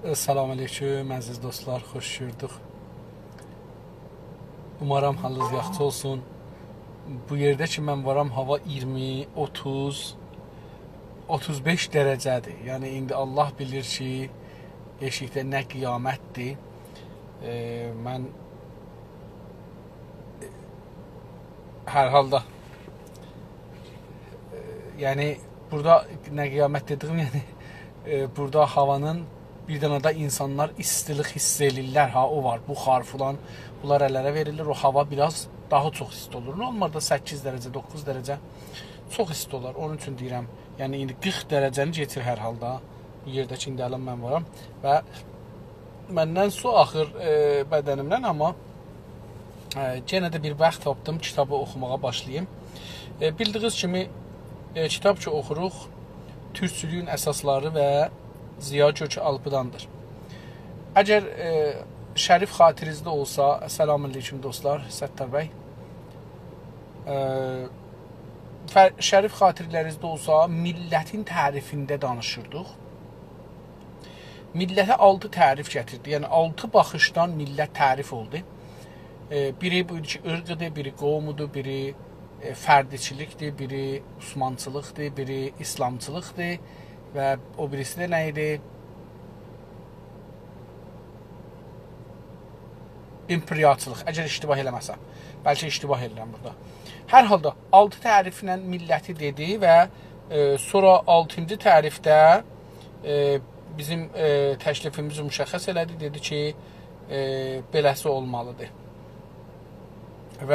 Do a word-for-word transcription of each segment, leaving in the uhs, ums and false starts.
سلام علیکم، عزیز دوستلار، خوش گؤردوک. اومارام حالینیز یاخشی اولسون. بو یئرده کی من وارام، هاوا اییرمی، اوتوز، اوتوز بئش درجه‌دیر. یعنی ایندی الله بیلیر کی ائشیکده نه قیامتدیر. ائ، من هر حالدا، ائ، یعنی بورادا نه قیامت دئدیگیم، یعنی، ائ، بورادا هاوانین بیر دنه ده اینسانلار ایستیلیک حیس ائله‌ییرلر، ها، او وار، بخار فلان، بونلار اللره وئریلیر، او هاوا بیر آز داها چوخ ایستی اولور. نورمالدا سککیز درجه، دوققوز درجه چوخ ایستی اولار. اونون اوچون دئییرم، یعنی ایندی قیرخ درجه‌نی کئچیر هر حالدا. بو یئرده کی ایندی الان من وارام و مندن سو آخیر، ائ، بدنیمدن، آمما، ائ، یئنه ده بیر واخت تاپدیم کیتابی اوخوماغا باشلاییم. ائ، بیلدیگینیز کیمی، ائ، کیتاب کی اوخوروق، تورکچولویون اساسلاری و ضیا گؤک‌آلپی‌داندیر. اگر، ائ، شریف خاطرینیزده اولسا، سلام علیکم دوستلار، ستار بی. ائ، فر-، شریف خاطرلرینیزده اولسا، میللتین تعریفینده دانیشیردیق. میللته آلتی تعریف گتیردی. یعنی آلتی باخیشدان میللت تعریف اولدو. ائ، بیری بو ایدی کی عیرقدیر، بیری قومودور، بیری، ائ، فردچیلیکدیر، بیری عثمانچیلیقدیر، بیری ایسلامچیلیقدیر و او بیریسی ده نه ایدی؟ ایمپریالچیلیق، اگر اشتباه ائله‌مه‌سم. بلکه اشتباه ائله‌ییرم بورادا. هر حالدا آلتی تعریفله میللتی دئدی و، ائ، سونرا آلتینجی تعریفده، ائ، بیزیم، ائ، تکلیفیمیزی مشخص ائله‌دی. دئدی کی، ائ، بئله‌سی اولمالیدیر. و،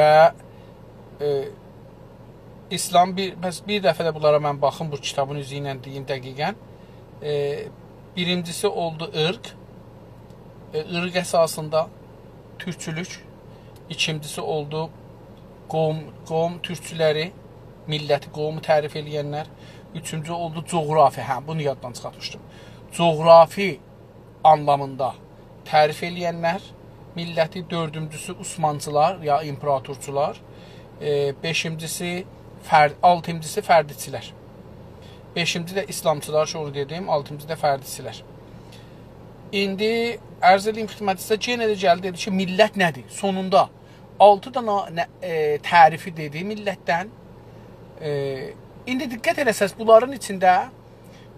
ائ، ایسلام بیر، پس بیر دفعه ده بونلارا من باخیم، بو کیتابین اوزو ایله دئییم دقیقاً. ائ، بیرینجیسی اولدو عیرق. ائ، عیرق اساسیندا تورکچولوک. ایکینجیسی اولدو قوم، قوم تورکچولری، میللتی، قومو تعریف ائله‌ینلر. اوچونجو اولدو جغرافی. هه، بونو یاددان چیخارتمیشدیم. جغرافی آنلامیندا تعریف ائله‌ینلر میللتی، دؤردونجوسو عثمانچیلار یا ایمپراتورچولار، ائ، بئشینجیسی فر-، آلتینجیسی فردچیلر. بئشینجی ده ایسلامچیلار کی، اونو دئدیم، آلتینجی دا فردچیلر. ایندی عرض ائله‌ییم خدمتینیزه، یئنه ده گلدی، دئدی کی، میللت نه‌دیر؟ سونوندا آلتی دانا نه-، ائ، تعریفی دئدی میللتدن. ائ، ایندی دقت ائله‌سز، بونلارین ایچینده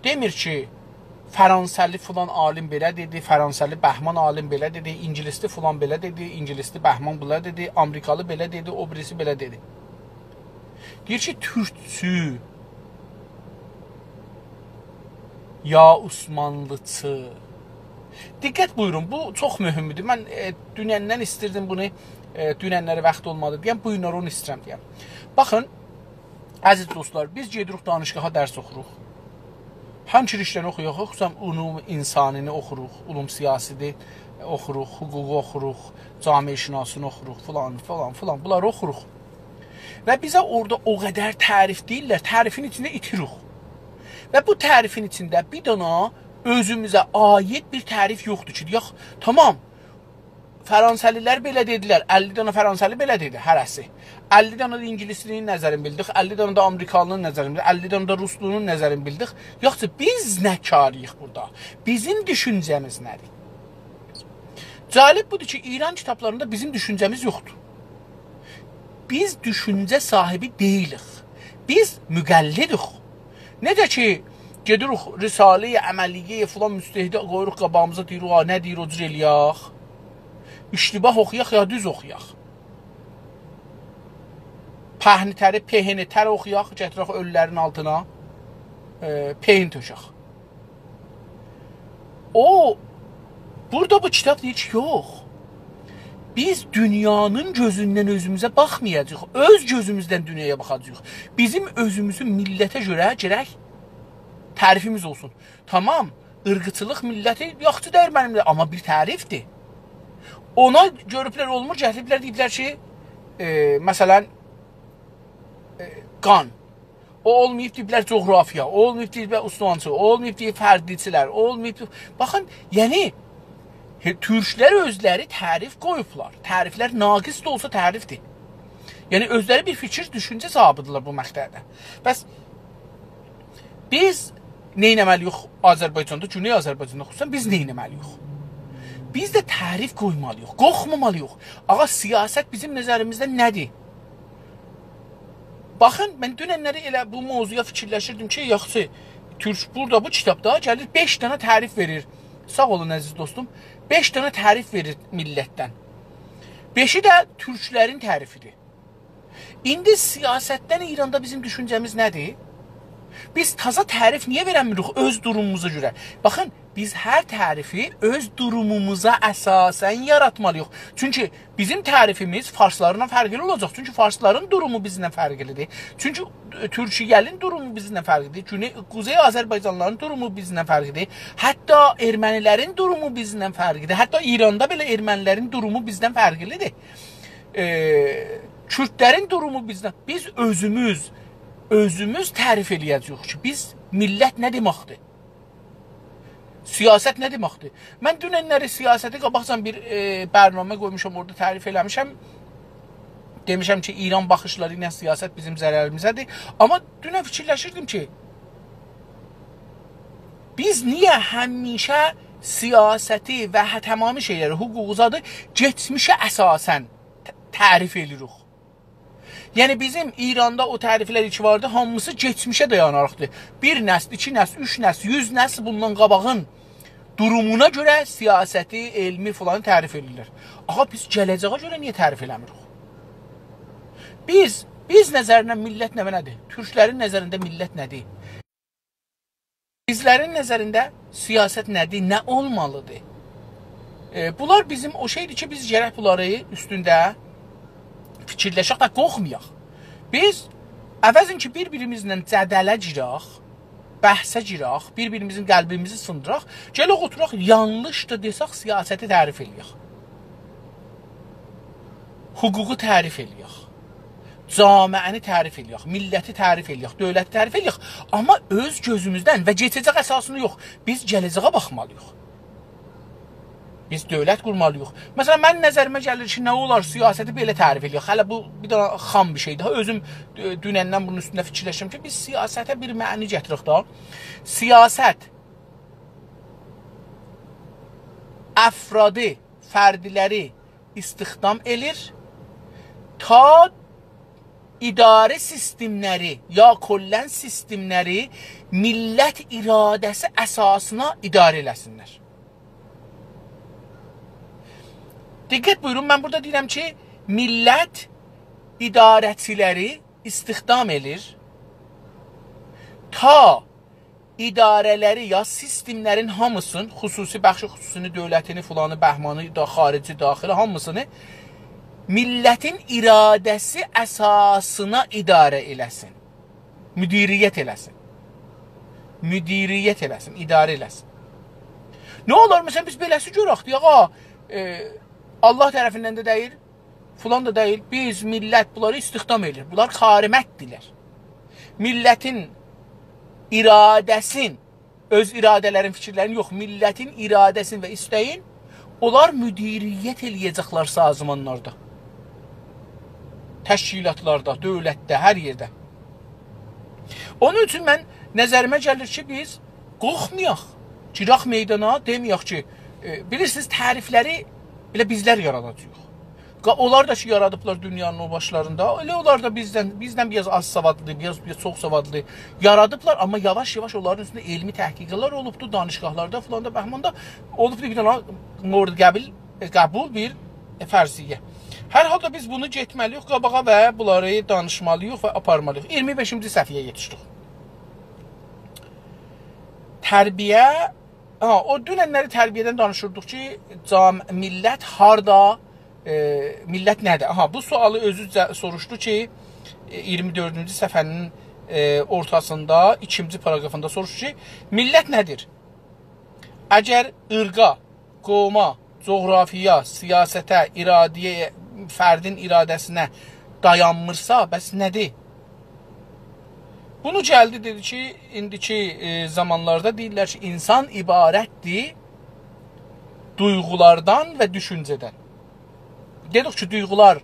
دئمیر کی، فرانسه‌لی فلان عالیم بئله دئدی، فرانسه‌لی بهمان عالیم بئله دئدی، اینگیلیسلی فلان بئله دئدی، اینگیلیسلی بهمان بئله دئدی، آمریکالی بئله دئدی، او بیریسی بئله دئدی. دئییر کی، تورکچو یا عثمانلیچی. دقت بویورون، بو چوخ مهمدور. من، ائ، دونندن ایستیردیم بونو، ائ، دوننلری واخت اولمادی دئیم، بو گونلری اونو ایسته‌ییرم دئیم. باخین، عزیز دوستلار، بیز گئدیریک دانشگاها درس اوخوروق. هانسی ایشلری اوخویاق، خصوصاً علوم انسانینی اوخوروق، علوم سیاسی‌نی اوخوروق، حقوقو اوخوروق، جامعه‌شناسینی اوخوروق، فلان، فلان، فلان، بونلاری اوخوروق. و بیزه اورادا او قدر تعریف دئییرلر، تعریفین ایچینده ایتیریک. و بو تعریفین ایچینده بیر دانا اؤزوموزه عاید بیر تعریف یوخدور کی، دئیک، تامام، فرانسه‌لی‌لر بئله دئدیلر، اللی دانا فرانسه‌لی بئله دئدی، هره‌سی. اللی دانا دا اینگیلیسلی‌نین نظرینی بیلدیک، اللی دانا دا آمریکالی‌نین نظرینی بیلدیک، اللی دانا دا روسلونون نظرینی بیلدیک. یوخسا بیز نه کاری‌ییق بورادا؟ بیزیم دوشونجه‌میز نه‌دیر؟ جالب بودور کی، ایران کیتابلاریندا بیزیم دوشونجه‌میز یوخدور. بیز دوشونجه صاحیبی دئییلیک. بیز مقلدیک. نئجه کی، گئدیریک رساله‌ی عملیه‌ی فلان مجتهدی قویوروق قاباغیمیزا، دئییریک، «آ، نه دئییر، او جور ائله‌یک. اشتباه اوخویاق یا دوز اوخویاق.» پهن‌تری، پهن‌تر اوخویاق، گتیرک اؤلولرین آلتینا، ائ، پهن تؤکک. او، بورادا بو کیتاب دئییر کی، یوخ. بیز دونیانین گؤزوندن اؤزوموزه باخمایاجاغیق. اؤز گؤزوموزدن دونیایا باخاجاغیق. بیزیم اؤزوموزون میللته گؤره گرک تعریفیمیز اولسون. تامام، عیرقچیلیق میللتی یاخشی دئییل منیمله، آمما بیر تعریفدیر. اونا گؤروبلر اولمور، گتیریبلر، دئییبلر کی، ائ، مثلاً، ائ، قان. او اولماییب دئییبلر جغرافیا، او اولماییب دئییبلر عثمانچی، او اولماییب دئییب فردچیلر، او اولماییب دئییب، باخین، یعنی، هه، تورکلر اؤزلری تعریف قویوبلار. تعریفلر ناقص ده اولسا تعریفدیر. یعنی، اؤزلری بیر فیکیر، دوشونجه صاحیبی‌دیرلر بو مقطعده. بس بیز نئینه‌مه‌لی‌ییک آذربایجاندا، گونئی آذربایجاندا خصوصاً بیز نئینه‌مه‌لی‌ییک؟ بیز ده تعریف قویمالی‌ییق، قورخمامالی‌ییق. آغا، سیاست بیزیم نظریمیزده نه‌دیر؟ باخین، من دوننلری ائله بو موضوعا فیکیرلشیردیم کی، یاخشی، تورک بورادا بو کیتابدا گلیر بئش دنه تعریف وئریر. ساغ اولون عزیز دوستوم. بئش دنه تعریف وئریر میللتدن. بئشی ده تورکلرین تعریفی‌دیر. ایندی سیاستدن ایراندا بیزیم دوشونجه‌میز نه‌دیر؟ بیز تازا تعریف نییه وئرنمیریک اؤز دوروموموزا گؤره؟ باخین، بیز هر تعریفی اؤز دوروموموزا اساساً یاراتمالی‌ییق. چونکی بیزیم تعریفیمیز فارسلارلا فرقلی اولاجاق. چونکی فارسلارین دورومو بیزدن فرقلی‌دیر. چونکی، ائ، تورکیه‌لین دورومو بیزدن فرقلی‌دیر. گونئی، قوزئی آذربایجانلیلارین دورومو بیزدن فرقلی‌دیر. حتی ارمنی‌لرین دورومو بیزدن فرقلی‌دیر. حتی ایراندا بئله ارمنی‌لرین دورومو بیزدن فرقلی‌دیر. ائ، کوردلرین دورومو بیزدن. بیز اؤزوموز، اؤزوموز تعریف ائله‌یه‌جه‌ییک کی، بیز میللت نه دئمکدیر؟ سیاست نه دئمکدیر؟ من دوننلری سیاستی قاباقجان بیر، ائ، برنامه قویموشام، اورادا تعریف ائله‌میشم. دئمیشم کی، ایران باخیشلاری ایله سیاست بیزیم ضرریمیزه‌دیر. آمما دونن فیکیرلشیردیم کی، بیز نییه همیشه سیاستی و هه-، تمامی شئیلری، حقوقو زادی کئچمیشه اساساً ت-، تعریف ائله‌ییریک؟ یعنی بیزیم ایراندا او تعریفلر کی واردی، هامیسی کئچمیشه دایاناراقدیر. بیر نسل، ایکی نسل، اوچ نسل، یوز نسل بوندان قاباغین دورومونا گؤره سیاستی، علمی فلانی تعریف ائدیرلر. آغا، بیز گله‌جه‌یه گؤره نییه تعریف ائله‌میریک؟ بیز، بیز نظرینده میللت نمنه‌دیر؟ تورکلرین نظرینده میللت نه‌دیر؟ بیزلرین نظرینده سیاست نه‌دیر، نه اولمالی‌دیر؟ ائ، بونلار بیزیم او شئیدیر کی، بیز گرک بونلاری اوستونده فیکیرلشک و قورخمایاق. بیز عوضین کی، بیر-بیریمیزله جدله گیرک، بحثه گیرک، بیر-بیریمیزین قلبیمیزی سیندیراق، گلک اوتوراق، یانلیش دا دئسک، سیاستی تعریف ائله‌یک. حقوقو تعریف ائله‌یک. جامعه‌نی تعریف ائله‌یک، میللتی تعریف ائله‌یک، دؤولتی تعریف ائله‌یک. آمما اؤز گؤزوموزدن و کئچه‌جک اساسیندا یوخ. بیز گله‌جه‌یه باخمالی‌ییق. بیز دؤولت قورمالی‌ییق. مثلا، من نظریمه گلیر کی، نه اولار سیاستی بئله تعریف ائله‌یک. هله بو بیر دنه خام بیر شئیدیر. اؤزوم، ائ، دونندن بونون اوستونده فیکیرلشیرم کی، بیز سیاسته بیر معنی گتیرک دا. سیاست افرادی، فردلری استخدام ائلیر، تا اداره سیستملری یا کلاً سیستملری میللت اراده‌سی اساسینا اداره ائله‌سینلر. دقت بویورون، من بورادا دئییرم کی، میللت اداره‌چیلری استخدام ائلیر، تا اداره‌لری یا سیستملرین هامیسین، خصوصی، بخش خصوصینی، دؤولتینی، فلانی، بهمانی، دا، خارجی، داخلی، هامیسینی میللتین اراده‌سی اساسینا اداره ائله‌سین. مدیریت ائله‌سین. مدیریت ائله‌سین، اداره ائله‌سین. نه اولار، مثلا، بیز بئله‌سی گؤرک، دئیک، آغا، ائ، الله طرفیندن ده دئییل، فلان دا دئییل، بیز، میللت بونلاری استخدام ائدیر. بونلار کارمنددیرلر. میللتین اراده‌سین، اؤز اراده‌لرین، فیکیرلرین یوخ، میللتین اراده‌سین و ایسته‌یین اونلار مدیریت ائله‌یه‌جکلر سازمانلاردا، تشکیلاتلاردا، دؤولتده، هر یئرده. اونون اوچون من، نظریمه گلیر کی، بیز قورخمایاق، گیرک میدانا، دئمه‌یک کی، ائ، بیلیرسینیز، تعریفلری ائله بیزلر یاراداجاغیق. قا-، اونلار دا کی، یارادیبلار دونیانین او باشلاریندا، ائله اونلار دا بیزدن، بیزدن بیر آز آز سوادلی، بیر آز، بیر آز چوخ سوادلی یارادیبلار، آمما یاواش-یاواش اونلارین اوستونده علمی تحقیقلر اولوبدو، دانشگاهلاردا، فلاندا، بهماندا اولوبدو، بیر دنه مورد قبول، ائ، قبول بیر، ائ، فرضیه. هر حالدا بیز بونو گئتمه‌لی‌ییک قاباغا و بونلاری دانیشمالی‌ییق و آپارمالی‌ییق. اییرمی بئشینجی صفحه‌یه یئتیشدیک. تربیه، ها، او دوننلری تربیه‌دن دانیشیردیق کی، جام-، میللت هاردا، ائ، میللت نه‌دیر؟ آها، بو سؤالی اؤزو جه-، سوروشدو کی، ائ، اییرمی دؤردونجو صفحه‌نین، ائ، اورتاسیندا، ایکینجی پاراگرافیندا سوروشدو کی، میللت نه‌دیر؟ اگر عیرقا، قوما، جغرافیایا، سیاسته، اراده‌یه، فردین اراده‌سینه دایانمیرسا، بس نه‌دیر؟ بونو گلدی، دئدی کی، ایندیکی، ائ، زامانلاردا دئییرلر کی، اینسان عبارتدیر دویغولاردان و دوشونجه‌دن. دئدیک کی، دویغولار،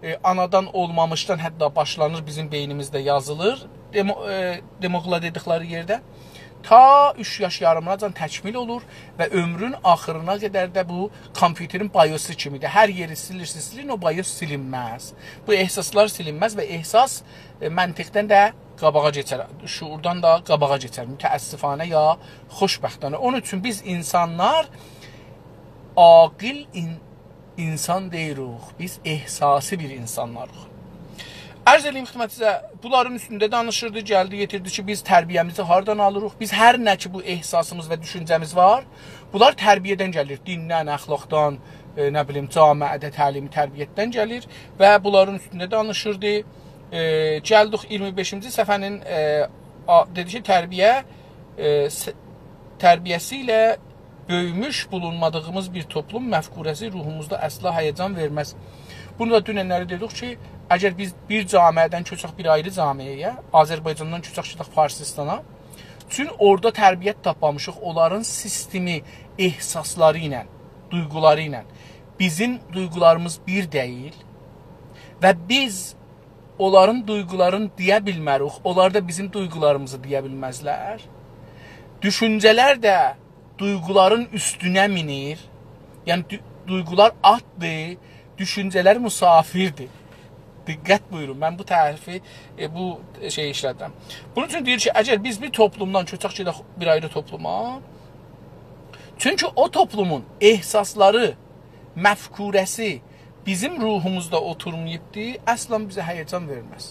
ائ، آنادان اولمامیشدان حتی باشلانیر، بیزیم بئینیمیزده یازیلیر. دئمو-، ائ، دئموکرات دئدیکلری یئرده. تا اوچ یاش یاریمیناجان تکمیل اولور و عؤمرون آخیرینا قدر ده بو کامپیوترین بایوسو کیمیدیر. هر یئری سیلیرسینیز، سیلین، او بایوس سیلینمز. بو احساسلار سیلینمز و احساس، ائ، منطقدن ده قاباغا کئچر، شعوردان دا قاباغا کئچر. متأسفانه یا خوشبختانه. اونون اوچون بیز اینسانلار عاقل این-، اینسان دئییلیک، بیز احساسی بیر اینسانلاریق. عرض ائله‌ییم خدمتینیزه، بونلارین اوستونده دانیشیردی، گلدی، یئتیردی کی، بیز تربیه‌میزی هاردان آلیریق؟ بیز هر نه کی، بو احساسیمیز و دوشونجه‌میز وار، بونلار تربیه‌دن گلیر، دیندن، اخلاقدان، ائ، نه بیلیم، جامعه‌ده تعلیم تربیتدن گلیر و بونلارین اوستونده دانیشیردی. ائ، گلدیک ایگیرمی بئشینجی صفحه‌نین، ائ، آ-، دئدی کی، تربیه، ائ، س-، تربیه‌سی ایله بؤیوموش بولونمادیغیمیز بیر توپلوم مفکوره‌سی روحوموزدا اصلا هیجان وئرمز. بونو دا دونن‌لری دئدیک کی، اگر بیز بیر جامعه‌دن کؤچک بیر آیری جامعه‌یه، آذربایجاندان کؤچک گئدک فارسیستانا، چون اورادا تربیت تاپمامیشیق، اونلارین سیستمی، احساسلاری ایله، دویغولاری ایله. بیزیم دویغولاریمیز بیر دئییل و بیز اونلارین دویغولارینی دئیه بیلمه‌ریک، اونلار دا بیزیم دویغولاریمیزی دئیه بیلمزلر. دوشونجه‌لر ده دویغولارین اوستونه مینیر. یعنی دو-، دویغولار آتدیر، دوشونجه‌لر مسافردیر. دقت بویورون، من بو تعریفی، ائ، بو شئیی ایشلتدیم. بونون اوچون دئییر کی، اگر بیز بیر توپلومدان کؤچک گئدک بیر آیری توپلوما، چونکی او توپلومون احساسلاری، مفکوره‌سی بیزیم روحوموزدا اوتورماییبدی، اصلا بیزه هیجان وئرمز.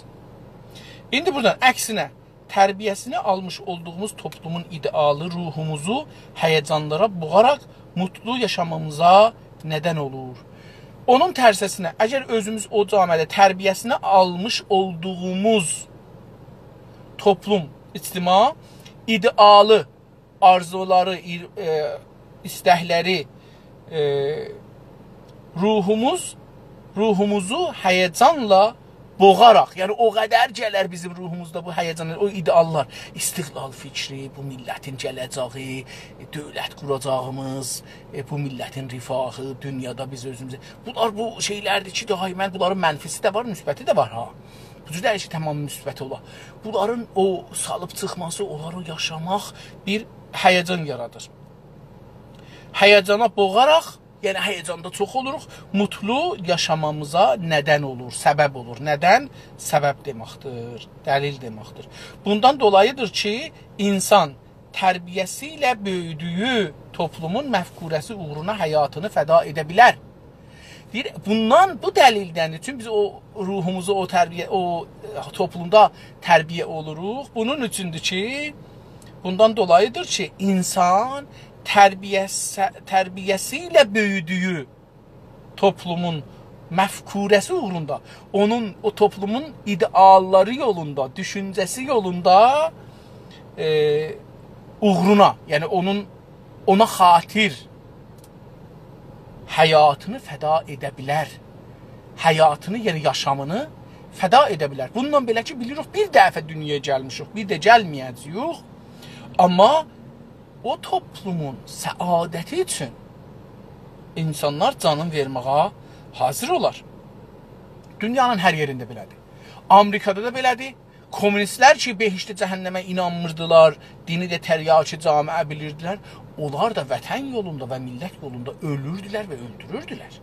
ایندی بورادان عکسینه، تربیه‌سینی آلمیش اولدوغوموز توپلومون ایده‌آلی روحوموزو هیجانلارا بوغاراق موتلو یاشامامیزا ندن اولور. اونون ترسه‌سینه، اگر اؤزوموز او جامعه‌ده تربیه‌سینی آلمیش اولدوغوموز توپلوم، اجتماع ایده‌آلی آرزولاری، ایر-، ائ، ایستکلری، ائ، روحوموز، روحوموزو هیجانلا بوغاراق، یعنی او قدر گلر بیزیم روحوموزدا بو هیجان، او ایده‌آللار، استقلال فیکری، بو میللتین گله‌جه‌یی، دؤولت قوراجاغیمیز، ائ، بو میللتین رفاهی، دونیادا بیز اؤزوموزو، بونلار بو شئیلردیر کی، دائماً بونلارین منفی‌سی ده وار، مثبتی ده وار ها. بو جور دئییل کی، تمام مثبت اولا. بونلارین او سالیب چیخماسی، اونلاری یاشاماق بیر هیجان یارادیر. هیجانا بوغاراق، یعنی هیجاندا چوخ اولوروق، موتلو یاشامامیزا ندن اولور، سبب اولور. ندن؟ سبب دئمکدیر، دلیل دئمکدیر. بوندان دولاییدیر کی، اینسان تربیه‌سی ایله بؤیودویو توپلومون مفکوره‌سی اوغرونا حیاتینی فدا ائده بیلر. دئییر، بوندان، بو دلیلدن اوچون بیز او روحوموزو او تربیه، او، ائ، توپلومدا تربیه اولوروق. بونون اوچوندور کی، بوندان دولاییدیر کی، اینسان تربیه‌سی، تربیه‌سی ایله بؤیودویو توپلومون مفکوره‌سی اوغروندا، اونون، او توپلومون ایده‌آللاری یولوندا، دوشونجه‌سی یولوندا، ائ، اوغرونا، یعنی اونون، اونا خاطر حیاتینی فدا ائده بیلر. حیاتینی، یعنی یاشامینی فدا ائده بیلر. بونونلا بئله کی، بیلیریک، بیر دفعه دونیایا گلمیشیک، بیر ده گلمه‌یه‌جه‌ییک. آمما او توپلومون سعادتی اوچون اینسانلار جانین وئرمه‌یه حاضر اولار. دونیانین هر یئرینده بئله‌دیر. آمریکادا دا بئله‌دیر. کمونیستلر کی، بهشت جهنمه اینانمیردیلار، دینی ده تریاک جامعه بیلیردیلر، اونلار دا وطن یولوندا و میللت یولوندا اؤلوردولر و اؤلدوروردولر.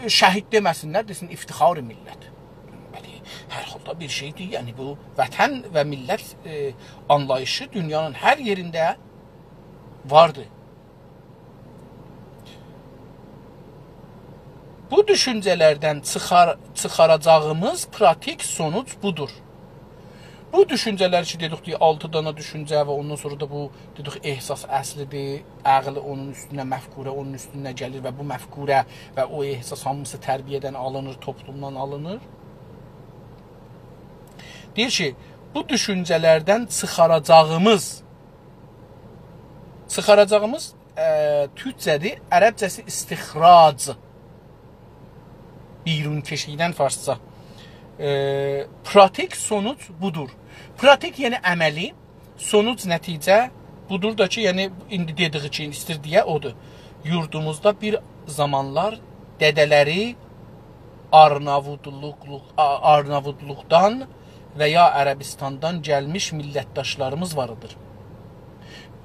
شهید دئمه‌سینلر، دئسین افتخار میللت. بلی، هر حالدا بیر شئیدیر. یعنی بو وطن و میللت، ائ، آنلاییشی دونیانین هر یئرینده واردی. بو دوشونجه‌لردن چیخار-، چیخاراجاغیمیز پراتیک سونوج بودور. بو دوشونجه‌لر کی، دئدیک کی، آلتی دانا دوشونجه و اوندان سونرا دا بو، دئدیک، احساس اصلی‌دیر، عقل اونون اوستونه، مفکوره اونون اوستونه گلیر و بو مفکوره و او احساس هامیسی تربیه‌دن آلینیر، توپلومدان آلینیر. دئییر کی، بو دوشونجه‌لردن چیخاراجاغیمیز، چیخاراجاغیمیز، ائ، تورکجه‌دیر، عربجه‌سی استخراج. بیرون کشیدن فارسجا. ائ، پراتیک سونوج بودور. پراتیک، یعنی عملی، سونوج، نتیجه، بودور دا کی، یعنی ایندی دئدیگی کی، ایستیر دئیه اودور. یوردوموزدا بیر زامانلار دده‌لری آرناوودلوق، آ-، آرناوودلوقدان و یا عربستاندان گلمیش میللتداشلاریمیز واردیر.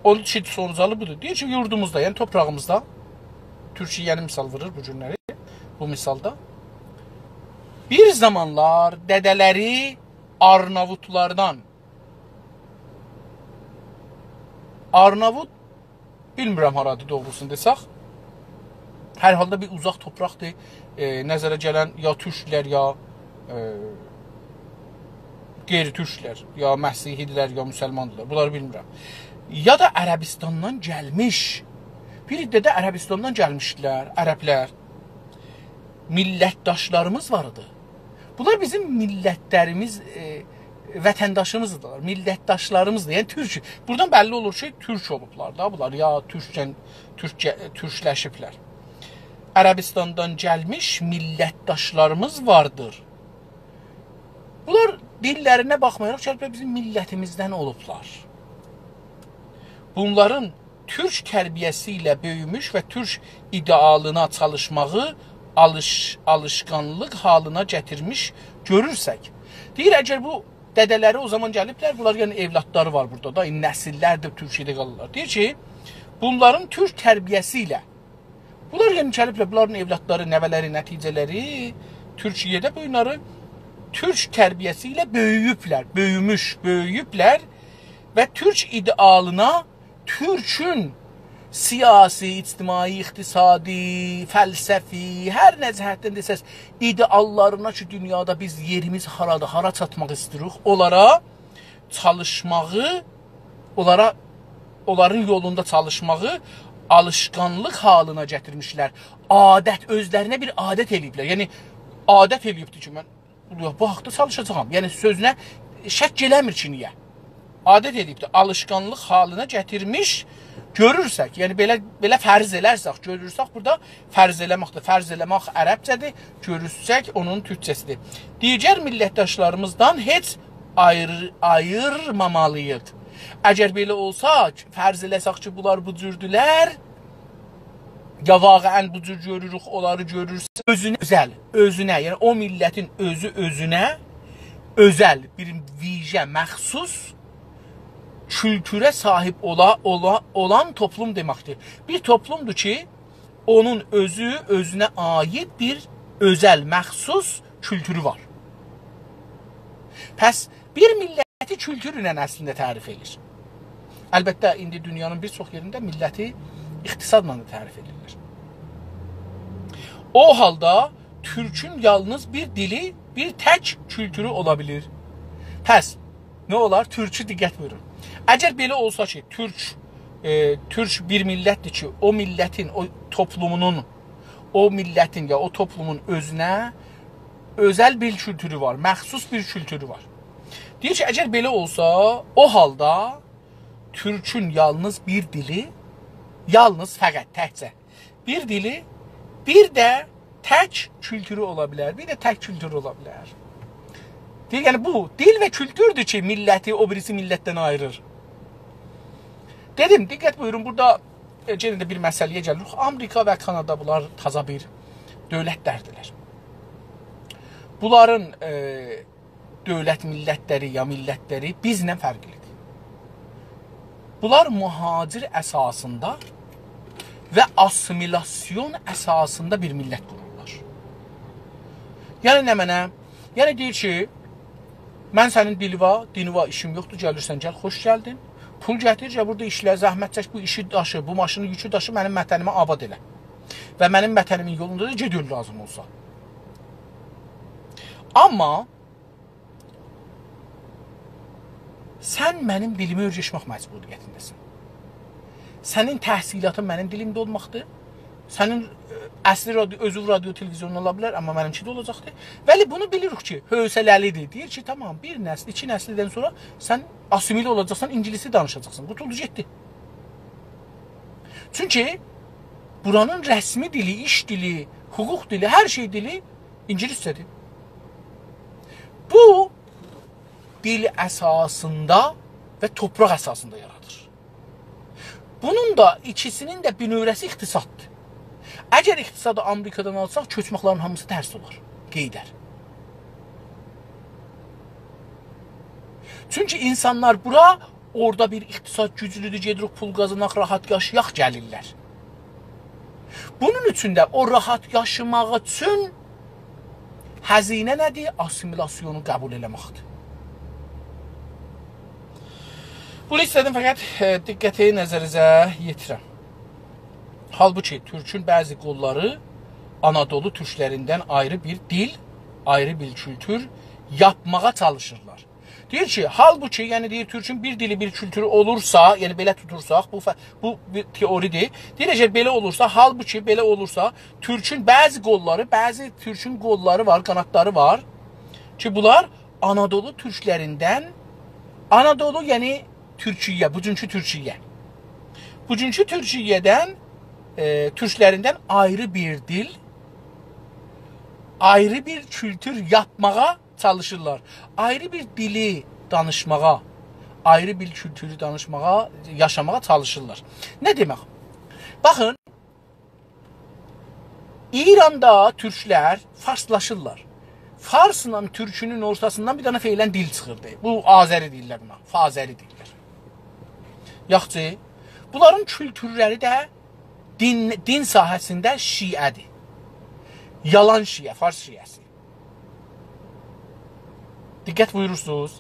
اونون اوچون سونوجالی بودور. دئییر کی، یوردوموزدا، یعنی توپراغیمیزدا، تورکیه‌نی مثال وورور بو گونلری، بو مثالدا. بیر زامانلار دده‌لری آرناووتلاردان، آرناووت، بیلمیرم هارادیر دوغروسونو دئسک. هر حالدا بیر اوزاق توپراقدیر. ائ، نظره گلن یا تورکلر، یا، ائ، غیر تورکلر، یا مسیحی‌دیرلر، یا مسلماندیرلار. بونلاری بیلمیرم. یا دا عربستاندان گلمیش. بیر عده ده عربستاندان گلمیشدیلر، عربلر. میللتداشلاریمیز وار ایدی. بونلار بیزیم میللتلریمیز، ائ، وطنداشیمیزدیلار، میللتداشلاریمیزدیر. یعنی تورک. بورادان بللی اولور کی، تورک اولوبلار دا بونلار، یا تورکجن، تورکجه، تورکلشیبلر. عربستاندان گلمیش میللتداشلاریمیز واردیر. بونلار دیللرینه باخمایاراق گلیبلر بیزیم میللتیمیزدن اولوبلار. بونلارین تورک تربیه‌سی ایله بؤیوموش و تورک ایده‌آلینا چالیشماغی آلیش-، آلیشقانلیق حالینا گتیرمیش گؤرورسک. دئییر، اگر بو دده‌لری او زامان گلیبلر، بونلار، یعنی، اولادلاری وار بورادا دا، ایندی نسیللردیر تورکیه‌ده قالیرلار. دئییر کی، بونلارین تورک تربیه‌سی ایله، بونلار، یعنی، گلیبلر، بونلارین اولادلاری، نوه‌لری، نتیجه‌لری تورکیه‌ده بونلاری تورک تربیه‌سی ایله بؤیویوبلر، بؤیوموش، بؤیویوبلر و تورک ایده‌آلینا، تورکون سیاسی، اجتماعی، اقتصادی، فلسفی، هر نه جهتدن دئسز، ایده‌آللارینا کی، دونیادا بیز یئریمیز هارادیر، هارا چاتماق ایسته‌ییریک، اونلارا چالیشماغی، اونلارا، اونلارین یولوندا چالیشماغی آلیشقانلیق حالینا گتیرمیشلر. عادت، اؤزلرینه بیر عادت ائله‌ییبلر. یعنی، عادت ائله‌ییبدیر کی، من، یوخ، بو حاقدا چالیشاجاغام. یعنی، سؤزونه شک ائله‌میر کی، نییه؟ عادت ائله‌ییبدیر. آلیشقانلیق حالینا گتیرمیش گؤرورسک، یعنی، بئله، بئله فرض ائلرسک، گؤرورسک، بورادا فرض ائله‌مکدیر. فرض ائله‌مک عربجه‌دیر، گؤرورسک، اونون تورکجه‌سیدیر. دیگر میللتداشلاریمیزدان هئچ آییر-، آییرمامالی‌ییق. اگر بئله اولسا، فرض ائله‌سک کی، بونلار بو جوردولر، یا واقعاً بو جور گؤروروک، اونلاری گؤرورسک، اؤزونه اؤزل، اؤزونه، یعنی او میللتین اؤزو اؤزونه اؤزل، بیر ویژه، مخصوص کولتوره صاحیب اولا-، اولا-، اولان توپلوم دئمکدیر. بیر توپلومدور کی، اونون اؤزو اؤزونه عایید بیر اؤزل، مخصوص کولتورو وار. پس بیر میللتی کولتورله اصلینده تعریف ائدیر. البته، ایندی دونیانین بیر چوخ یئرینده میللتی اقتصادلا دا تعریف ائدیرلر. او حالدا تورکون یالنیز بیر دیلی، بیر تک کولتورو اولا بیلیر. پس، نه اولار؟ تورکو دقت بویورون. اگر بئله اولسا کی، تورک، ائ، تورک بیر میللتدیر کی، او میللتین، او توپلومونون، او میللتین یا او توپلومون اؤزونه اؤزل بیر کولتورو وار، مخصوص بیر کولتورو وار. دئییر کی، اگر بئله اولسا، او حالدا تورکون یالنیز بیر دیلی، یالنیز، فقط، تکجه بیر دیلی، بیر ده تک کولتورو اولا بیلر. بیر ده تک کولتورو اولا بیلر. دئییر، یعنی بو دیل و کولتوردور کی، میللتی او بیریسی میللتدن آییریر. دئدیم، دقت بویورون، بورادا، ائ، یئنه ده بیر مسئله‌یه گلیریک. آمریکا و کانادا، بونلار تازا بیر دؤولتلردیرلر. بونلارین، ائ، دؤولت میللتلری یا میللتلری بیزله فرقلیدیر. بونلار مهاجر اساسیندا و آسیمیلاسیون اساسیندا بیر میللت قورورلار. یعنی نمنه؟ یعنی دئییر کی، من سنین دیلیوا، دینیوا ایشیم یوخدور، گلیرسن، گل، خوش گلدین. پول گتیر، گل بورادا ایشله، زحمت چک، بو ایشی داشی، بو ماشینی، یوکو داشی، منیم وطنیمی آباد ائله. و منیم وطنیمین یولوندا دا گئت اؤل لازیم اولسا. آمما سن منیم دیلیمی اؤیرشمک مجبوریتینده‌سن. سنین تحصیلاتین منیم دیلیمده اولماقدیر. سنین، ائ، اصلی رادیو، اؤزو رادیو، تلویزیونون اولا بیلر، آمما منیمکی ده اولاجاقدیر. ولی بونو بیلیریک کی، حوصله‌لیدیر. دئییر کی، تامام، بیر نسل، ایکی نسلدن سونرا سن آسیمیله اولاجاقسان، اینگیلیسی دانیشاجاقسان. قوتولدو، گئتدی. چونکی بورانین رسمی دیلی، ایش دیلی، حقوق دیلی، هر شئی دیلی اینگیلیسجه‌دیر. بو دیل اساسیندا و توپراق اساسیندا یارادیر. بونون دا ایکیسینین ده بینؤوره‌سی اقتصاددیر. اگر اقتصادی آمریکادان آلساق، کؤچمکلرین هامیسی ترس اولار، قئییدر. چونکی اینسانلار بورا، اورادا بیر اقتصاد گوجلودور، گئدیریک پول قازاناق، راحت یاشایاق گلیرلر. بونون اوچون ده او راحت یاشاماق اوچون هزینه نه‌دیر؟ آسیمیلاسیونو قبول ائله‌مکدیر. بونو ایسته‌دیم فقط، ائ، دقتی نظرینیزه یئتیرم. حالبوکی تورکون بعضی قوللاری آنادولو تورکلریندن آیری بیر دیل، آیری بیر کولتور یاپماغا چالیشیرلار. دئییر کی، حالبوکی، یعنی دئییر، تورکون بیر دیلی، بیر کولتورو اولورسا، یعنی بئله توتورساق، بو ف-، بو بیر تئوری‌دیر. دئییر، اگر بئله اولورسا، حالبوکی بئله اولورسا، تورکون بعضی قوللاری، بعضی تورکون قوللاری وار، قانادلاری وار کی، بونلار آنادولو تورکلریندن، آنادولو، یعنی تورکیه، بوگونکو تورکیه. بوگونکو تورکیه‌دن، ائ، تورکلریندن آیری بیر دیل، آیری بیر کولتور یاپماغا چالیشیرلار. آیری بیر دیلی دانیشماغا، آیری بیر کولتورو دانیشماغا، یاشاماغا چالیشیرلار. نه دئمک؟ باخین، ایراندا تورکلر فارسلاشیرلار. فارسلا تورکونون اورتاسیندان بیر دنه فعلاً دیل چیخیردی. بو آذری دئییرلر بونا، فاذری دئییرلر. یاخشی، بونلارین کولتورلری ده دین، دین ساحه‌سینده شیعه‌دیر. یالان شیعه، فارس شیعه‌سی. دقت بویورورسونوز.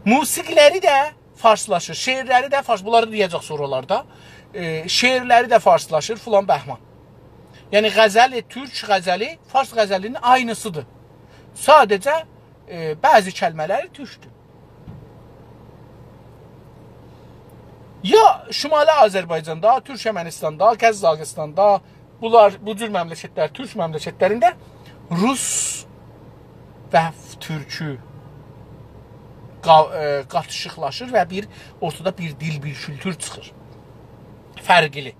موسیقی‌لری ده فارسلاشیر، شعرلری ده فارس، بونلاری دئیه‌جک سونرالاردا. ائ، شعرلری ده فارسلاشیر، فلان بهمان. یعنی غزل، تورک غزلی، فارس غزلینین عینی‌سی‌دیر. ساده‌جه، ائ، بعضی کلمه‌لری تورکدور. یا شمالی آذربایجاندا، تورکمنیستاندا، قزاقیستاندا، بونلار، بو جور مملکتلر، تورک مملکتلرینده روس و تورکو قا-، ائ، قاتیشیقلاشیر و بیر اورتادا بیر دیل، بیر کولتور چیخیر. فرقلی.